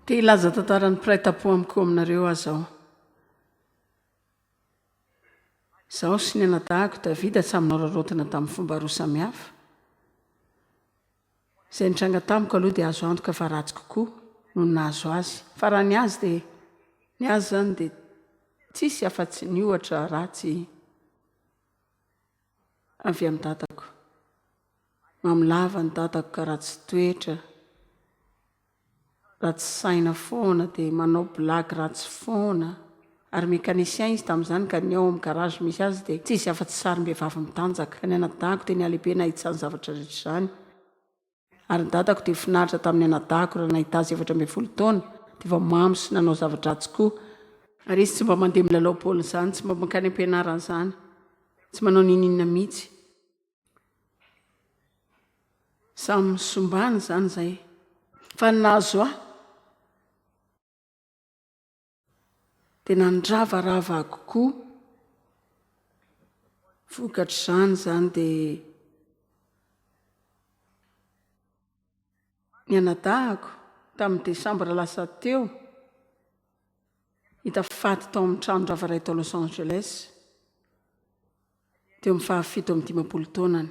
Te hilaza tantaran'ny mpiray tampo amiko aminareo aho izao. Izaho sy ny anadahiko Davida samy noraraotina tamin'ny fomba roa samihafa. Izay nitranga tamiko aloha dia azo antoka fa ratsy kokoa noho ny nahazo azy. Fa raha ny azy dia, ny azy izany dia tsisy afa-tsy ny ohatra ratsy avy amin'ny dadako. Mamo lava ny dadako ka ratsy toetra. Ratsy saina foana dia manao blague ratsy foana ary mécanicien izy tamin'izany ka ny ao amin'ny garage misy azy dia tsy hisy afa-tsy sarim-behivavy mitanjaka ka ny anadahiko dia nihalehibe nahita izany zavatra rehetra izany ary ny dadako dia finaritra tamin'ny anadahiko raha nahita azy 14 taona dia efa mamo sy nanao zava-dratsy koa ary izy tsy mba mandeha milalao baolina izany tsy mba mankany am-pianarana izany tsy manao n'inon'inona mihitsy. Samy sombana izany izay. Fa ny nahazo ahy dia nandravarava ahy kokoa. Vokatr'izany izany dia ny anadahako tamin'ny desambra lasa teo hita faty tao amin'ny tranon-dravaray tao Los Angeles. teo amin'ny faha 57 taonany.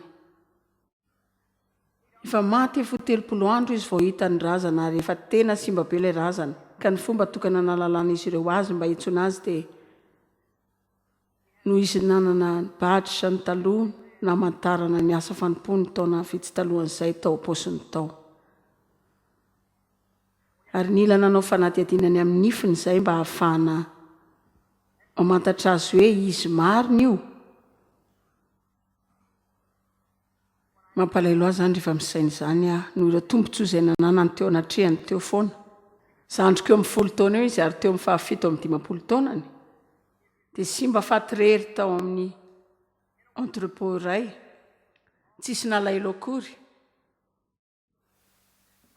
Efa maty efa ho 30 andro izy vao hita ny razana ary efa tena simba be ilay razana ka ny fomba tokana nahalalan'izy ireo azy mba hiantsoana azy dia noho izy nanana ny badge ny taloha namantarana ny asa fanompoany taona vitsy talohan'izay tao am-paosiny tao. Ary nila nanao fanadihadiana ny amin'ny nifiny izay mba hahafahana mamantatra azy hoe izy marina io. Mampalahelo ahy izany rehefa misaina izany aho, noho ireo tombontsoa izay nananany teo anatrehany teo foana. Zandriko eo amin'ny 10 taona eo izy ary teo amin'ny faha 57 taonany dia simba faty irery tao amin'ny entrepot iray. Tsisy nalahelo akory.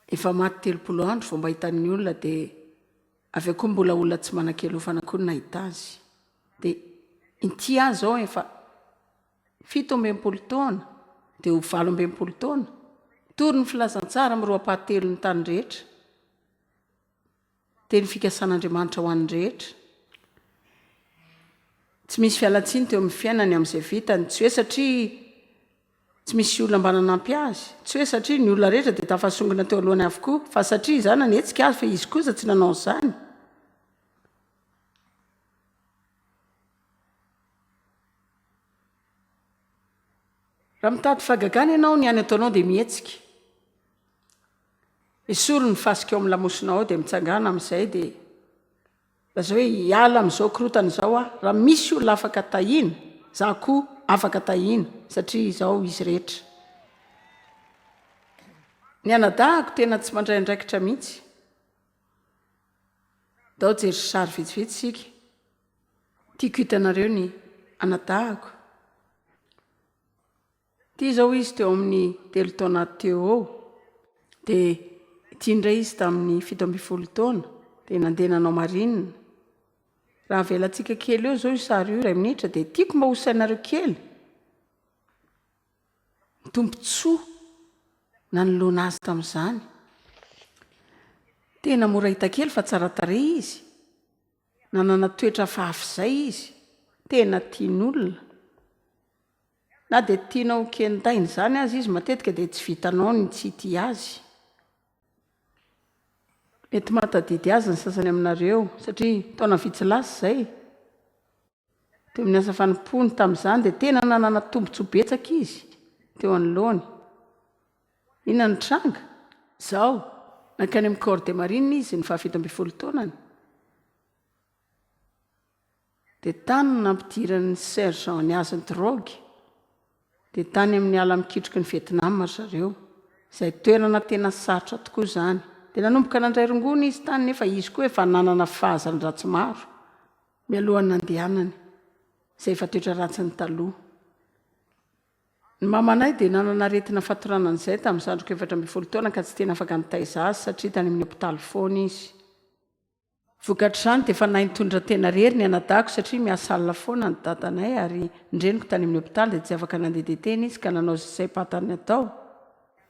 Efa maty 30 andro vao mba hitan'ny olona dia avy eo koa mbola olona tsy manan-kialofana koa no nahita azy. Dia inty aho izao efa 67 taona dia ho 68 taona, mitory ny filazantsara amin'ny roa ampahatelon'ny tany rehetra. Teny fikasan'Andriamanitra ho an'ny rehetra. Tsy misy fialan-tsiny teo amin'ny fiainany amin'izay vitany, tsy hoe satria tsy misy olona mba nanampy azy, tsy hoe satria ny olona rehetra dia tafasongona teo alohany avokoa, fa satria izany nanetsika azy fa izy kosa tsy nanao an'izany. Raha mitady fahagagana ianao, ny hany ataonao dia mihetsika. Esory ny fasika ao amin'ny lamosinao ao dia mitsangàna amin'izay dia lazao hoe hiala amin'izao korontana izao aho. Raha misy olona afaka tahiana, izaho koa afaka tahiana satria izao izy rehetra. Ny anadahako tena tsy mandray andraikitra mihitsy. Ndao hijery sary vitsivitsy isika. Tiako hitanareo ny anadahako. Ity izao izy teo amin'ny telo taona teo eo, dia ity indray izy tamin'ny 17 taona, dia nandeha nanao marine. Raha avelantsika kely eo izao io sary io iray minitra, dia tiako mba ho sainareo kely ny tombontsoa nanoloana azy tamin'izany. Tena mora hita kely fa tsara tarehy izy. Nanana toetra hafahafa izay izy, tena tian'olona. Na dia tianao ho kendaina izany aza izy matetika dia tsy vitanao ny tsy hitia azy. Mety mahatadidy azy ny sasany aminareo satria taona vitsy lasa izay, teo amin'ny asa fanompoany tamin'izany dia tena nanana tombontsoa betsaka izy teo anoloany. Inona no nitranga? Izao, nankany amin'ny Corps de Marine izy ny faha 17 taonany. Dia tany no nampidiran'ny sergent ny azy ny drogue. Dia tany amin'ny ala mikitroky ny Vietnam ry zareo. Izay toerana tena sarotra tokoa izany. Dia nanomboka nandray rongony izy tany nefa izy koa efa nanana fahazan-dratsy maro mialohan'ny nandehanany. Izay efa toetra ratsiny taloha. Ny mamanay dia nanana aretina fatoranana izay tamin'ny zandriko 14 taona ka tsy tena afaka nitaiza azy satria tany amin'ny hopitaly foana izy. Vokatr'izany dia efa nahay nitondra tena irery ny anadahiko satria miasa alina foana ny dadanay ary ny reniko tany amin'ny hopitaly dia tsy afaka nandehandeha tena izy ka nanao izay saim-pantany atao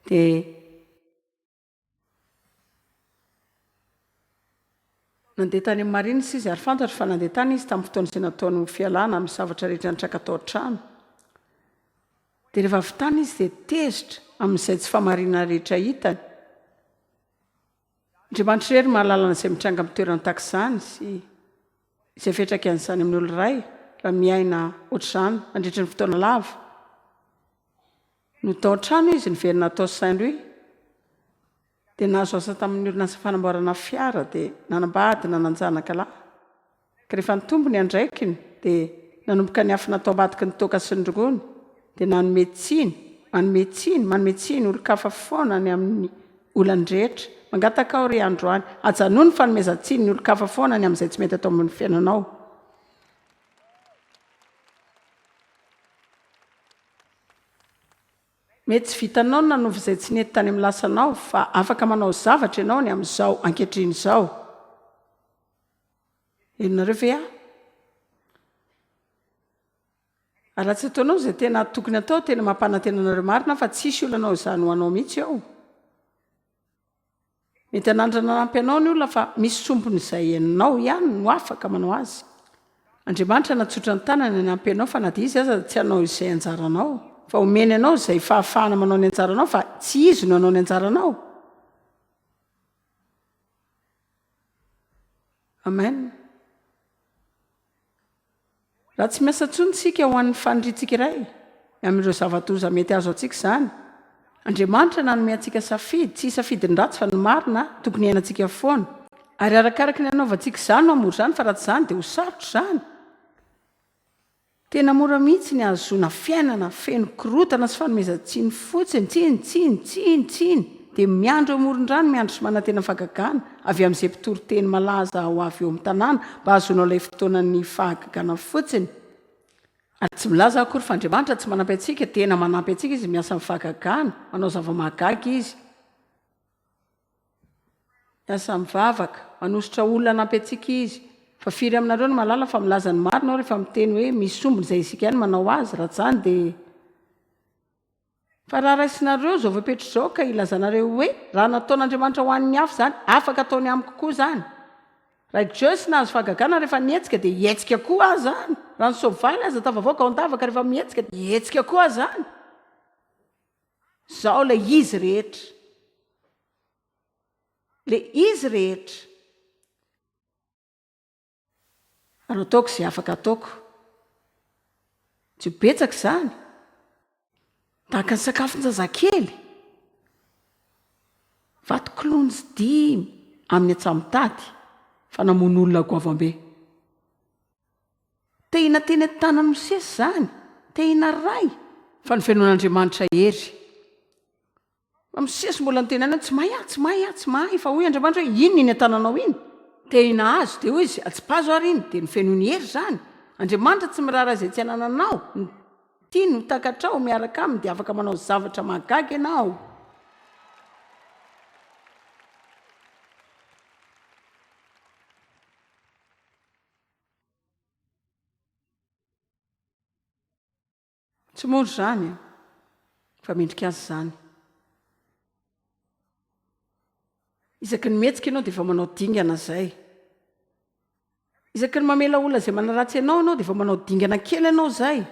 dia. Nandeha tany amin'ny Marines izy ary fantatro fa nandeha tany izy tamin'ny fotoana izay nataony ho fialana amin'ny zavatra rehetra nitranga tao an-trano. Dia rehefa avy tany izy dia tezitra amin'izay tsy fahamarinana rehetra hitany. Andriamanitra irery no mahalala an'izay mitranga amin'ny toerana tahaka izany sy izay fiantraikan'izany amin'ny olona iray raha miaina ohatr'izany mandritry ny fotoana lava. Nody tao an-trano izy, niverina tao Saint-Louis, dia nahazo asa tamin'ny orinasa fanamboarana fiara, dia nanambady, nanan-janaka lahy. Ka rehefa nitombo ny andraikiny dia nanomboka niafina tao ambadiky ny toaka sy ny rongony dia nanome tsiny, manome tsiny, manome tsiny olon-kafa foana ny amin'ny olany rehetra. Mangataka aho re androany, ajanony ny fanomezan-tsiny ny olon-kafa foana ny amin'izay tsy mety atao amin'ny fiainanao. Mety tsy vitanao ny nanova izay tsy nety tany amin'ny lasanao fa afaka manao zavatra ianao ny amin'izao ankehitriny izao. Henonareo ve aho? Ary raha tsy ataonao izay tena tokony atao, tena mampanantena anareo marina aho fa tsy hisy olona hanao izany ho anao mihitsy eo. Mety hanandrana hanampy anao ny olona fa misy sombiny izay ianao ihany no afaka manao azy. Andriamanitra hanatsotra ny tanany hanampy anao fa na dia Izy aza tsy hanao izay anjaranao. Fa omeny anao izay fahafahana manao ny anjaranao fa tsy Izy no hanao ny anjaranao. Amen. Raha tsy miasa intsony isika ho an'ny faniriantsika iray, amin'ireo zava-doza mety hahazo antsika izany. Andriamanitra nanome antsika safidy, tsy hisafidy ny ratsy fa ny marina tokony hiainantsika foana. Ary arakaraky ny hanaovantsika izany no hamory izany fa raha tsy izany dia ho sarotra izany. Tena mora mihitsy ny hahazoana fiainana feno korontana sy fanomezan-tsiny fotsiny, tsiny, tsiny, tsiny, tsiny, dia miandry eo amoron-drano miandry sy manantena fahagagana avy amin'izay mpitory teny malaza ho avy eo amin'ny tanàna mba hahazoanao ilay fotoanan'ny fahagagana fotsiny. Ary tsy milaza aho akory fa Andriamanitra tsy manampy antsika, tena manampy antsika Izy, miasa amin'ny fahagagana, manao zava-mahagaga Izy. Miasa mivavaka, manosotra olona hanampy antsika izy. Fa firy aminareo no mahalala fa milaza ny marina aho rehefa miteny hoe misy sombiny izay isika ihany manao azy, raha tsy izany dia. Fa raha raisinareo izao fepetra izao ka ilazanareo hoe raha nataon'Andriamanitra ho an'ny hafa izany, afaka ataony amiko koa izany. Raha i Joyce nahazo fahagagana rehefa nihetsika dia hihetsika koa aho izany. Raha ny soavaly aza tafavoaka ao an-davaka rehefa mihetsika dia hihetsika koa aho izany. Izao ilay izy rehetra. Ilay izy rehetra. Ary ataoko izay afaka ataoko. Tsy ho betsaka izany. Tahaka ny sakafon-jazakely. Vato kilonjy dimy amin'ny antsamitady fa namono olona goavambe. Tehina teny an-tanan'i Mosesy izany, tehina iray. Fa nofenoin'Andriamanitra hery. Fa Mosesy mbola niteny ihany hoe, Tsy mahay aho, tsy mahay aho, tsy mahay. Fa hoy Andriamanitra hoe, Inona iny an-tananao iny? Tehina hazo. Dia hoy izy, Atsipazo ary iny. Dia nofenoiny hery izany. Andriamanitra tsy miraharaha izay tsy anananao. Ny tiany ho takatrao miaraka aminy dia afaka manao zavatra mahagaga ianao. Tsy mora izany an! Fa mendrika azy izany. Isaky ny mihetsika ianao dia efa manao dingana izay. Isaky ny mamela olona izay manaratsy anao ianao dia efa manao dingana kely ianao izay.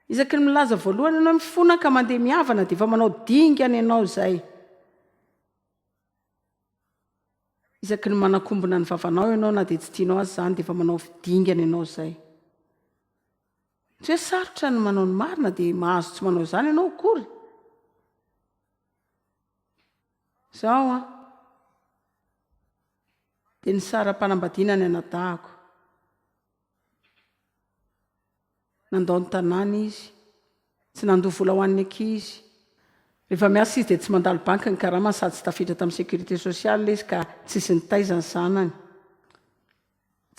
Isaky ny milaza voalohany ianao mifona ka mandeha mihavana dia efa manao dingana ianao izay. Isaky ny manakombona ny vavanao ianao na dia tsy tianao aza izany dia efa manao dingana ianao izay. Tsy hoe sarotra ny manao ny marina dia mahazo tsy manao izany ianao akory. Izaho an, dia nisara-panambadiana ny anadahako. Nandao ny tanàna izy. Tsy nandoa vola ho an'ny ankizy. Rehefa miasa izy dia tsy mandalo banky ny karamany sady tsy tafiditra tamin'ny sécurité sociale izy ka tsisy nitaiza ny zanany.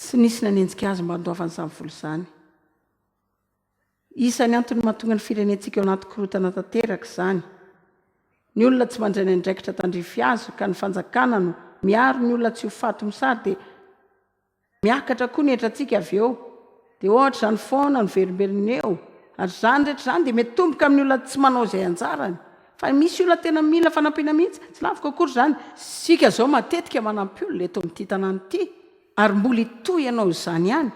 Tsy nisy nanenjika azy mba handoavany izany vola izany. Isan'ny antony mahatonga ny firenentsika ao anaty korontana tanteraka izany. Ny olona tsy mandray ny andraikitra tandrify azy ka ny fanjakana no miaro ny olona tsy ho faty mosary dia Miakatra koa ny hetrantsika avy eo. Dia ohatra izany foana no verimberina eo. Ary izany rehetra izany dia mitomboka amin'ny olona tsy manao izay anjarany. Fa misy olona tena mila fanampiana mihitsy. Tsy laviko akory izany. Isika izao matetika manampy olona eto amin'ity tanàna ity. Ary mbola hitohy hanao izany ihany.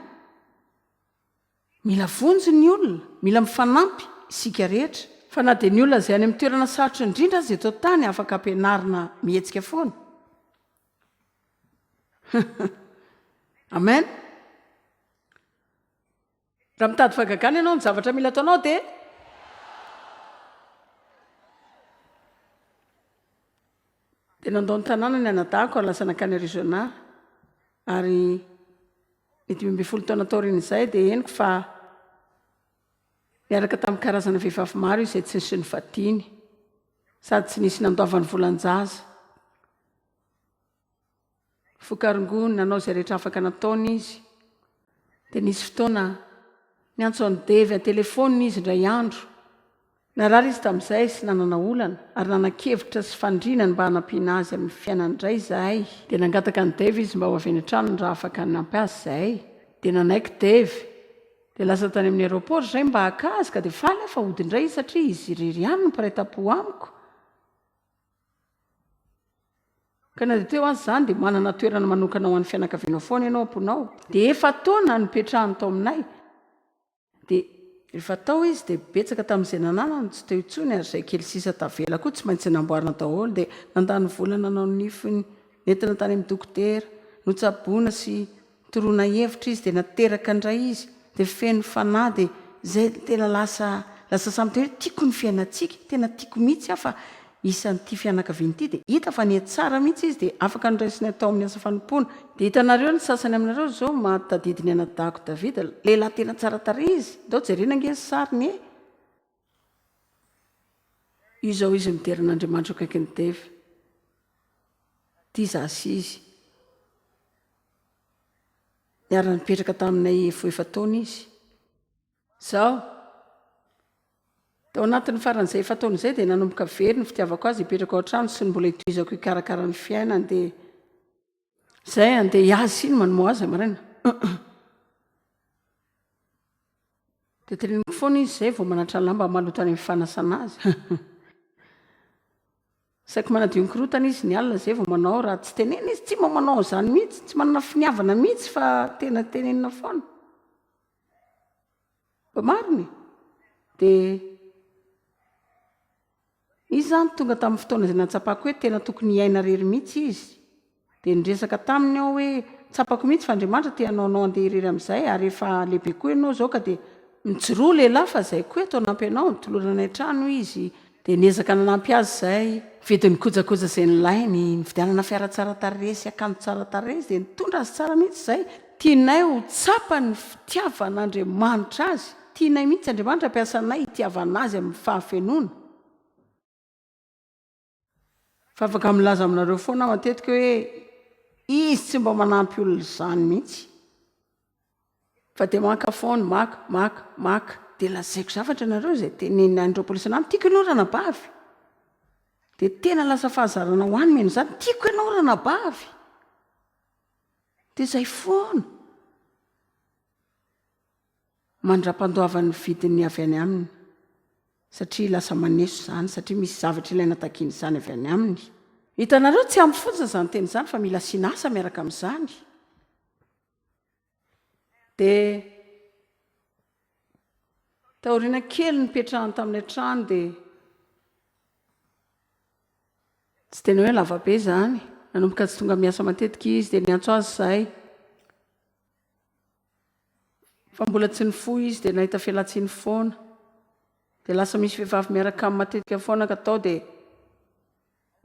Mila vonjy ny olona, mila mifanampy isika rehetra. Fa na dia ny olona izay any amin'ny toerana sarotra indrindra aza eto an-tany afaka ampianarina mihetsika foana. Amen. Raha mitady fahagagana ianao, ny zavatra mila ataonao dia. Dia nandao ny tanàna ny anadahiko ary lasa nankany Arizona. Ary ny 15 taona taorian'izay dia henoko fa niaraka tamin'ny karazana vehivavy maro izy izay tsy nisy nivadiany sady tsy nisy nandoavany volan-jaza. Vokarongony, nanao izay rehetra afaka nataony izy. Dia nisy fotoana, niantso an'i Dave an-telefaonina izy indray andro. Narary izy tamin'izay sy nanana olana, ary nanan-kevitra sy faniriana ny mba hanampiana azy amin'ny fiainany indray izahay. Dia nangataka an'i Dave izy mba ho avy any an-tranony raha afaka hanampy azy izahay. Dia nanaiky Dave. Dia lasa tany amin'ny aéroport izahay mba haka azy, ka dia faly aho fa hody indray izy satria izy irery ihany no mpiray tampo amiko. Ka na dia teo aza izany dia manana toerana manokana ho an'ny fianakavianao foana ianao am-ponao. Dia efa-taona nipetrahany tao aminay. Dia rehefa tao izy dia betsaka tamin'izay nananany no tsy teo intsony ary izay kely sisa tavela koa tsy maintsy namboarina daholo. Dia nandany vola nanao ny nifiny, nentina tany amin'ny dokotera, notsaboina sy Toroana hevitra izy dia nateraka indray izy dia feno fanahy dia zay tena lasa lasa samy tena hoe tiako ny fiainantsika, tena tiako mihitsy aho fa isan'ity fianakaviana ity dia hita fa nihatsara mihitsy izy dia afaka noraisinay tao amin'ny asa fanompoana. Dia hitanareo ny sasany aminareo izao mahatadidy ny anadahiko Davida, lehilahy tena tsara tarehy izy, ndao jerena ange ny sariny e! Io izao izy midera an'Andriamanitra eo akaikin'i Dave. Ity izaho sy izy. Niara-nipetraka taminay efa ho efa-taona izy. Izao. Tao anatin'ny faran'izay efa-taona izay dia nanomboka very ny fitiavako azy hipetraka ao an-trano sy ny mbola hitohizako hikarakara ny fiainany dia izay andeha hiazy iny manomo azy maraina. Dia teneniko foana izy izay vao manatra lamba maloto any amin'ny fanasana azy. Saiky manadio ny korotana izy ny alina izay vao manao, raha tsy tenenina izy tsy mba manao an'izany mihitsy, tsy manana finiavana mihitsy fa tena tenenina foana. Mba marina e! Dia Izy izany tonga tamin'ny fotoana izay nahatsapako hoe tena tokony hiaina irery mihitsy izy. Dia niresaka taminy aho hoe, Tsapako mihitsy fa Andriamanitra te hanao anao handeha irery amin'izay ary efa lehibe koa ianao izao ka dia mijoroa lehilahy fa izay koa eto hanampy anao. Nitoloranay trano izy dia niezaka nanampy azy izahay. Nividy ny kojakoja izay nilainy, nividianana fiara tsara tarehy sy akanjo tsara tarehy izy dia nitondra azy tsara mihitsy izahay. Tianay ho tsapany ny fitiavan'Andriamanitra azy. Tianay mihitsy Andriamanitra hampiasa anay hitiavana azy amin'ny fahafenoana. Fa afaka milaza aminareo foana aho matetika hoe izy tsy mba manampy olona izany mihitsy. Fa dia maka foana, maka, maka, maka. Dia lazaiko zavatra ianareo izay teneniny any 20 isan'andro, tiako ianao ranabavy. Dia tena lasa fahazarana ho any mino izany, tiako ianao ranabavy. Dia izay foana. Mandra-pandoavany ny vidiny avy any aminy, satria lasa maneso izany, satria misy zavatra ilaina takian'izany avy any aminy. Hitanareo, tsy ampy fotsiny izany teny izany fa mila asiana asa miaraka amin'izany. Dia taoriana kely nipetrahany tamin'ny trano dia tsy tena hoe lavabe izany, nanomboka tsy tonga miasa matetika izy dia niantso azy izahay. Fa mbola tsy nifoha izy dia nahita fialantsiny foana. Dia lasa misy vehivavy miaraka aminy matetika foana ka tao dia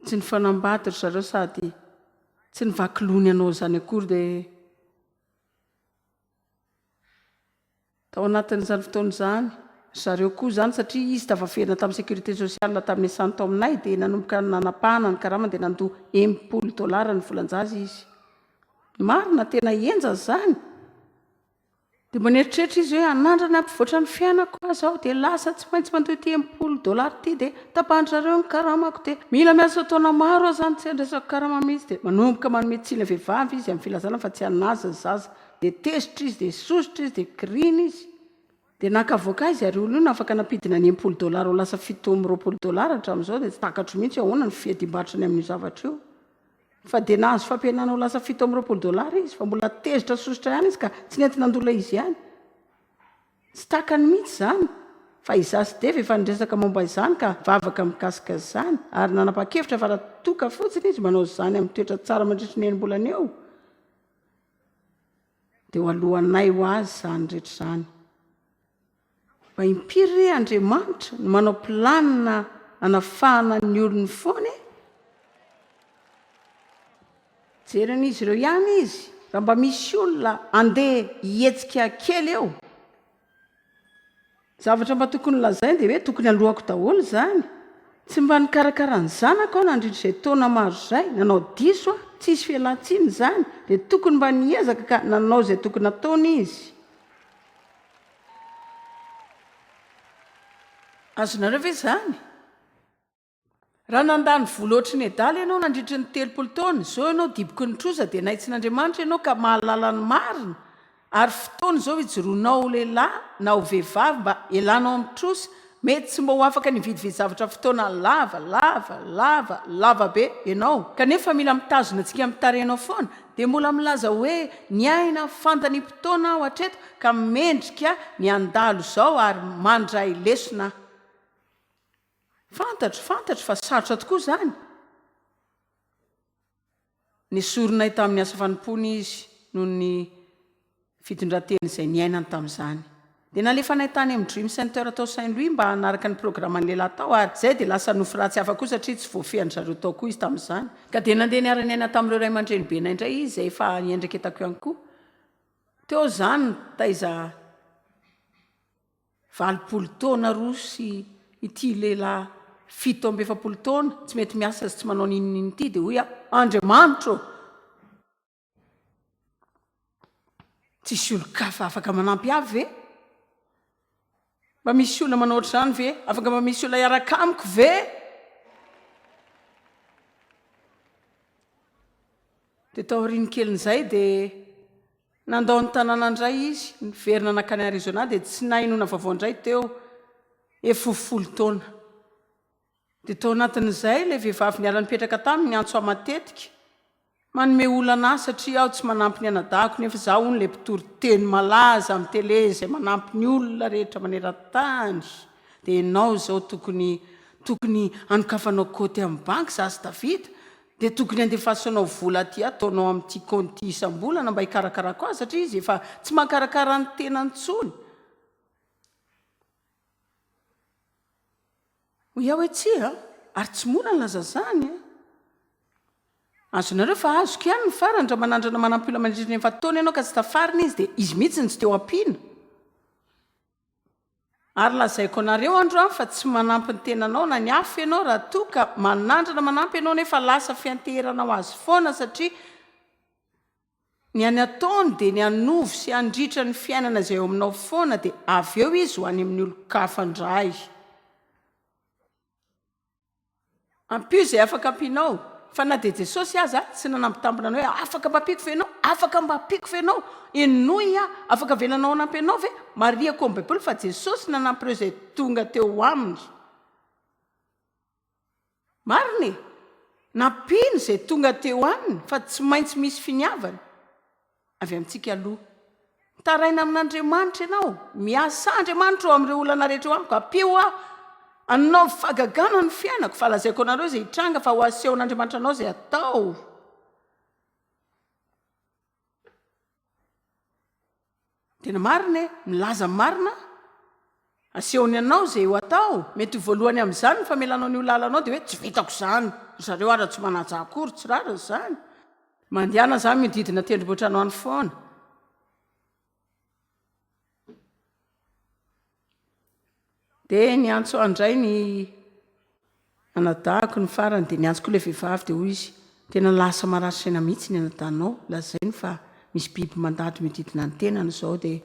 tsy nifanambady ry zareo sady tsy nivaky loha ny hanao izany akory dia tao anatin'izany fotoana izany ry zareo koa izany satria izy tafaverina tamin'ny sécurité sociale tamin'ny asany tao aminay dia nanomboka nanapahana ny karamany dia nandoa 60 dollars ny volan-jaza izy. Marina, tena henjana izany. Dia mba nieritreritra izy hoe hanandrana hampivoatra ny fiainako aza aho dia lasa tsy maintsy mandoa ity 60 dollars ity dia tapahan-dry zareo ny karamako dia mila miasa taona maro aho izany tsy handraisako karama mihitsy dia manomboka manome tsiny vehivavy izy amin'ny filazana fa tsy an'azy ny zaza dia tezitra izy dia sosotra izy dia kiriana izy dia naka avocat izy ary io olona io no afaka nampidina ny 60 dollars ho lasa 27 dollars hatramin'izao dia tsy takatro mihitsy ahoana ny fiadiam-barotra ny amin'io zavatra io. Fa dia nahazo fampihenana ho lasa 27 dolara izy, fa mbola tezitra sosotra ihany izy ka tsy nety nandoa ilay izy ihany. Tsy takany mihitsy izany, fa izaho sy Dave efa niresaka momba izany ka nivavaka mikasika izany, ary nanapa-kevitra fa raha toa ka fotsiny izy manao izany amin'ny toetra tsara mandritry ny enim-bolana eo, dia ho aloanay ho azy izany rehetra izany. Fa impiry re Andriamanitra no manao planina hanafahana ny olony foana e? Jeren'izy ireo ihany izy raha mba misy olona andeha hihetsika kely eo. Zavatra mba tokony lazainy dia hoe tokony aloako daholo izany. Tsy mba nikarakara ny zanako aho nandritra izay taona maro izay, nanao diso aho, tsisy fialan-tsiny izany, dia tokony mba niezaka ka nanao izay tokony nataony izy. Azonareo ve izany? Raha nandany vola ohatry ny adala ianao nandritry ny 30 taona, izao ianao diboky ny trosa dia naitsin'Andriamanitra ianao ka mahalala ny marina, ary fotoana izao hijoroanao ho lehilahy na ho vehivavy mba hialanao amin'ny trosa, mety tsy mba ho afaka ny hividividy zavatra fotoana lava, lava, lava, lava be ianao, kanefa mila mitazona antsika amin'ny tarehinao foana, dia mbola milaza hoe niaina fandaniam-potoana aho hatreto ka mendrika ny handalo izao ary mandray lesona aho. Fantatro, fantatro fa sarotra tokoa izany. Nesorinay tamin'ny asa fanompoana izy noho ny fitondrantena izay niainany tamin'izany. Dia nalefanay tany amin'ny Dream Center tao Saint Louis mba hanaraka ny programan'ny lehilahy tao ary izay dia lasa nofy ratsy hafa koa satria tsy voafehin-dry zareo tao koa izy tamin'izany. Ka dia nandeha niara-niaina tamin'ireo ray aman-drenibenay indray izy izay efa niendreketako ihany koa. Teo izany nitaiza 80 taona roa sy ity lehilahy 47 taona tsy mety miasa sy tsy manao n'inon'inona ity dia hoy aho, Andriamanitro ô! Tsisy olon-kafa afaka manampy ahy ve? Mba misy olona manao ohatr'izany ve? Afaka mba misy olona hiaraka amiko ve? Dia taorian'ny kelin'izay dia nandao ny tanàna indray izy, niverina nankany Arizona dia tsy nahenoana vaovao indray teo, efa ho folo taona. Dia tao anatin'izay ilay vehivavy niara-nipetraka taminy niantso ahy matetika. Manome olana ahy satria aho tsy manampy ny anadahiko nefa izaho hono ilay mpitory teny malaza amin'ny tele izay manampy ny olona rehetra maneran-tany. Dia ianao izao tokony tokony hanokafanao kaonty amin'ny banky izaho sy Davida dia tokony handefasanao vola aty ataonao amin'ity kaonty ity isam-bolana mba hikarakarako azy satria izy efa tsy mahakarakara ny tenany intsony. Hoy aho hoe tsia, ary tsy mora ny laza izany an! Azonareo fa azoko ihany ny farany, raha manandrana manampy olona mandritra ny efa-taona ianao ka tsy tafarina izy dia izy mihitsy no tsy te ho ampiana. Ary lazaiko anareo androany fa tsy manampy ny tenanao na ny hafa ianao raha toa ka manandrana manampy ianao nefa lasa fianteherana ho azy foana satria Ny any ataony dia ny hanovo sy handritra ny fiainana izay eo aminao foana dia avy eo izy ho any amin'ny olon-kafa indray. Ampio izay afaka ampianao. Fa na dia Jesosy aza tsy nanambitambina anao hoe afaka mba ampiako ve ianao? Afaka mba ampiako ve ianao? Henoy aho. Afaka avelanao hanampy anao ve? Marihako ao amin'ny Baiboly fa Jesosy nanampy ireo izay tonga teo aminy. Marina e! Nampiany izay tonga teo aminy fa tsy maintsy misy finiavana avy amintsika aloha. Mitaraina amin'Andriamanitra ianao, miasà Andriamanitra eo amin'ireo olana rehetra eo amiko, ampio aho, anaovy fahagagana ny fiainako, fa lazaiko anareo izay hitranga fa ho asehon'Andriamanitra anao izay atao. Tena marina e! Milaza ny marina aho. Asehony anao izay ho atao. Mety ho voalohany amin'izany ny famelanao ny olona halanao dia hoe tsy vitako izany. Ry zareo ara tsy manaja akory, tsy rariny izany. Mandehana izany mihodidina tendrombohitra any ho any foana. Dia niantso ahy indray ny anadahiko ny farany, dia niantso koa ilay vehivavy, dia hoy izy, tena lasa marary saina mihitsy ny anadahinao, lazainy fa misy biby mandady mihodidina ny tenany izao, dia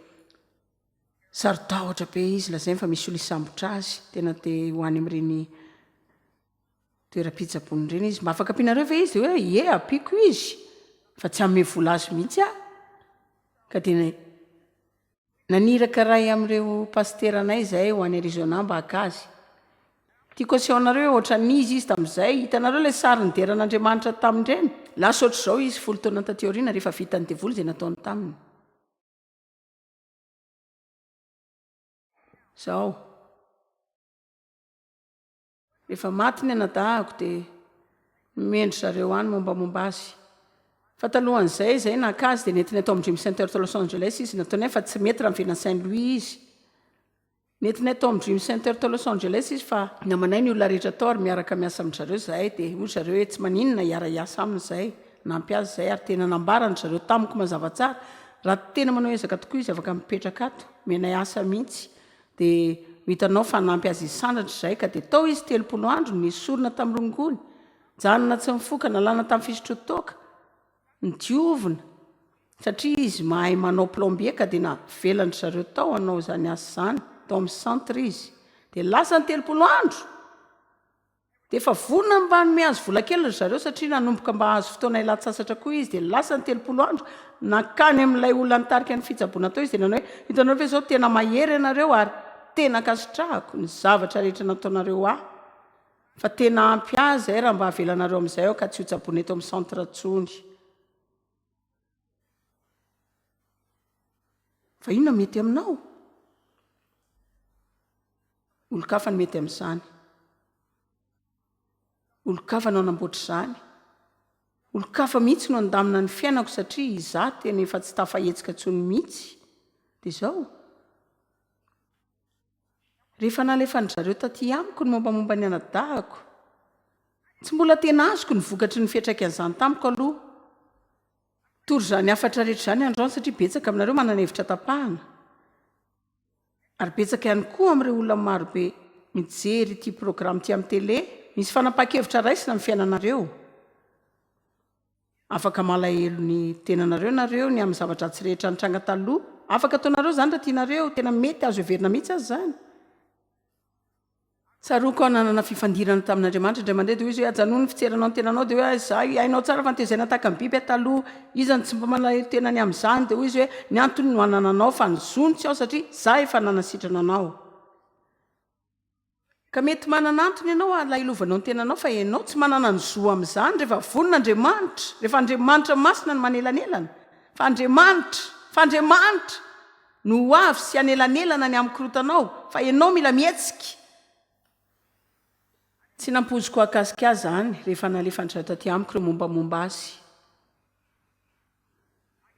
saro-tahotra be izy, lazainy fa misy olona hisambotra azy, tena te ho any amin'ireny toeram-pitsaboana ireny izy, mba afaka ampianareo ve izy? Dia hoe, ie, ampiako izy, fa tsy hanome vola azy mihitsy aho. Ka dia Naniraka iray amin'ireo pasiteranay izahay ho any Arizona mba haka azy. Tiako aseho anareo hoe ohatran'iza izy tamin'izay. Hitanareo ilay sary nidera an'Andriamanitra tamin'ireny? Lasa ohatr'izao izy folo taona taty aoriana rehefa vitan'ny devoly izay nataony taminy. Izao. Rehefa maty ny anadahiko dia nomen-dry zareo ahy ny mombamomba azy. Fa talohan'izay, izay naka azy dia nentinay tao amin'ny Dream Center tao Los Angeles izy. Nataonay fa tsy mety raha miverina Saint Louis izy. Nentinay tao amin'ny Dream Center tao Los Angeles izy fa namanay ny olona rehetra tao ary miaraka miasa amin-dry zareo izahay. Dia hoy ry zareo hoe tsy maninona hiara-hiasa aminy izahay. Nampy azy izay ary tena nambaran-dry zareo tamiko mazava tsara raha tena manao ezaka tokoa izy afaka mipetraka ato. Omenay asa mihitsy. Dia ho hitanao fa hanampy azy hisandratra izay. Ka dia tao izy 30 andro, nesorina tamin'ny rongony, nijanona tsy nifoka, nalana tamin'ny fisotroan-toaka, nodiovina, satria izy mahay manao plombier ka dia navelan-dry zareo tao hanao izany asa izany, tao amin'ny centre izy. Dia lasa ny 30 andro! Dia efa vonona ny mba hanome azy vola kely ry zareo satria nanomboka mba hahazo fotoana hialan-tsasatra koa izy. Dia lasa ny 30 andro, nankany amin'ilay olona nitarika ny fitsaboana tao izy dia nanao hoe, hitanareo ve izao, tena mahery ianareo ary tena ankasitrahako ny zavatra rehetra nataonareo ahy. Fa tena ampy ahy izay raha mba avelanareo amin'izay aho ka tsy hotsaboina eto amin'ny centre intsony. Fa inona mety aminao? Olon-kafa no mety amin'izany. Olon-kafa no hanamboatra izany. Olon-kafa mihitsy no handamina ny fiainako satria izaho tena efa tsy tafahetsika intsony mihitsy. Dia izao. Rehefa nalefan-dry zareo taty amiko ny mombamomba ny anadahiko, tsy mbola tena azoko ny vokatry ny fiantraikan'izany tamiko aloha. Tory izany hafatra rehetra izany androany satria betsaka aminareo manana hevitra tapahana. Ary betsaka ihany koa amin'ireo olona marobe mijery ity programa ity amin'ny tele, misy fanapahan-kevitra raisina amin'ny fiainanareo. Afaka malahelo ny tenanareo nareo ny amin'ny zava-dratsy rehetra nitranga taloha. Afaka ataonareo izany raha tianareo, tena mety azo heverina mihitsy aza izany. Tsaroako aho nanana fifandirana tamin'Andriamanitra indray mandeha dia hoy izy hoe ajanony ny fitseranao ny tenanao dia hoe izaho hainao tsara fa notezaina tahaka ny biby aho taloha iza no tsy mba malahelo tena ny amin'izany dia hoy izy hoe ny antony no anananao fa ny zony tsy ao satria izaho efa nanasitrana anao ka mety manana antony ianao halahelovanao ny tenanao fa ianao tsy manana ny zo amin'izany rehefa vonona Andriamanitra rehefa Andriamanitra masina no manelanelana fa Andriamanitra fa Andriamanitra No ho avy sy hanelanelana ny amin'ny korotanao, fa ianao mila mihetsika. Tsy nampoiziko hahakasika ahy izany rehefa nalefan-dry zareo taty amiko ireo mombamomba azy.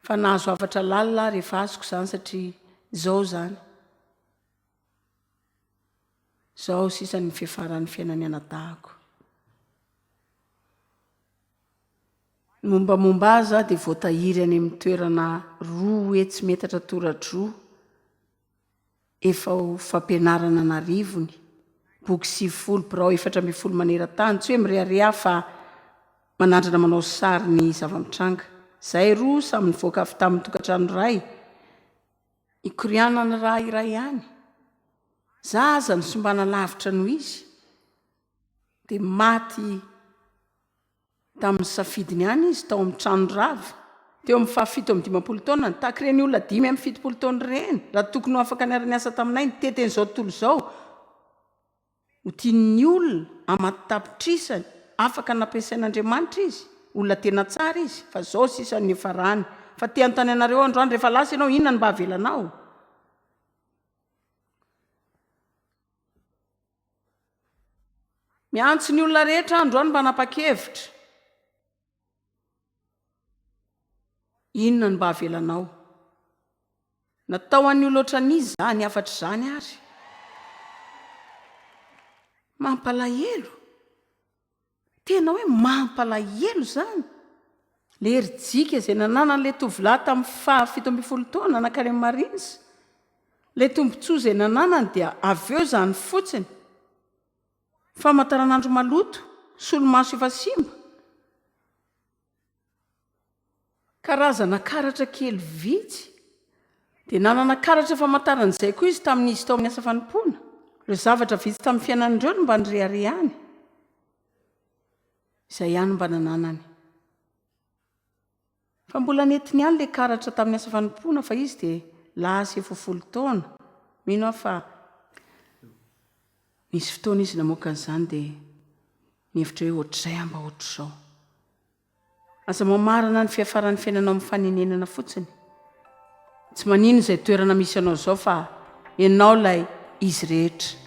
Fa nahazo hafatra lalina aho rehefa azoko izany satria izao izany. Izao sisa ny fiafaran'ny fiainan'ny anadahiko. Ny mombamomba azy dia voatahiry any amin'ny toerana 200 metatra tora-droa, efa ho fampianarana an'arivony, boky 90, birao 14 maneran-tany. Tsy hoe mirehareha aho fa manandrana manao sary ny zava-mitranga. Izahay roa samy nivoaka avy tamin'ny tokantrano iray, nikorianan'ny ra iray ihany. Izaho aza nosombana lavitra noho izy, dia maty. Tamin'ny safidiny ihany izy tao amin'ny trano rava, teo amin'ny faha-57 taonany, tahaka ireny olona 75 taona ireny, raha tokony ho afaka niara-niasa taminay nitety an'izao tontolo izao, ho tian'ny olona aman-tapitrisany, afaka nampiasain'Andriamanitra izy, olona tena tsara izy, fa izao sisa no niafarany. Fa te hanontany anareo aho androany, rehefa lasa ianao, inona no mba havelanao? Miantso ny olona rehetra aho androany mba hanapa-kevitra. Inona no mba avelanao? Natao ho an'ny olona ohatran'iza izany hafatra izany ary? Mampalahelo. Tena hoe mampalahelo izany. Ilay herijika izay nananan'ilay tovolahy tamin'ny faha 17 taona nankany amin'ny Marines. Ilay tombontsoa izay nananany dia avy eo izany fotsiny. Famantaranandro maloto, solomaso efa simba. Karazana karatra kely vitsy. Dia nanana karatra famantarana izay koa izy tamin'izy tao amin'ny asa fanompoana. Ireo zavatra vitsy tamin'ny fiainany ireo no mba nireharehany. Izay ihany no mba nananany. Fa mbola nentiny ihany ilay karatra tamin'ny asa fanompoana fa izy dia lasa efa ho folo taona. Mino aho fa nisy fotoana izy namoaka an'izany dia nihevitra hoe ohatr'izay aho mba ohatr'izao. Aza mamarana ny fiafaran'ny fiainanao amin'ny fanenenana fotsiny. Tsy maninona izay toerana misy anao izao fa ianao ilay izy rehetra.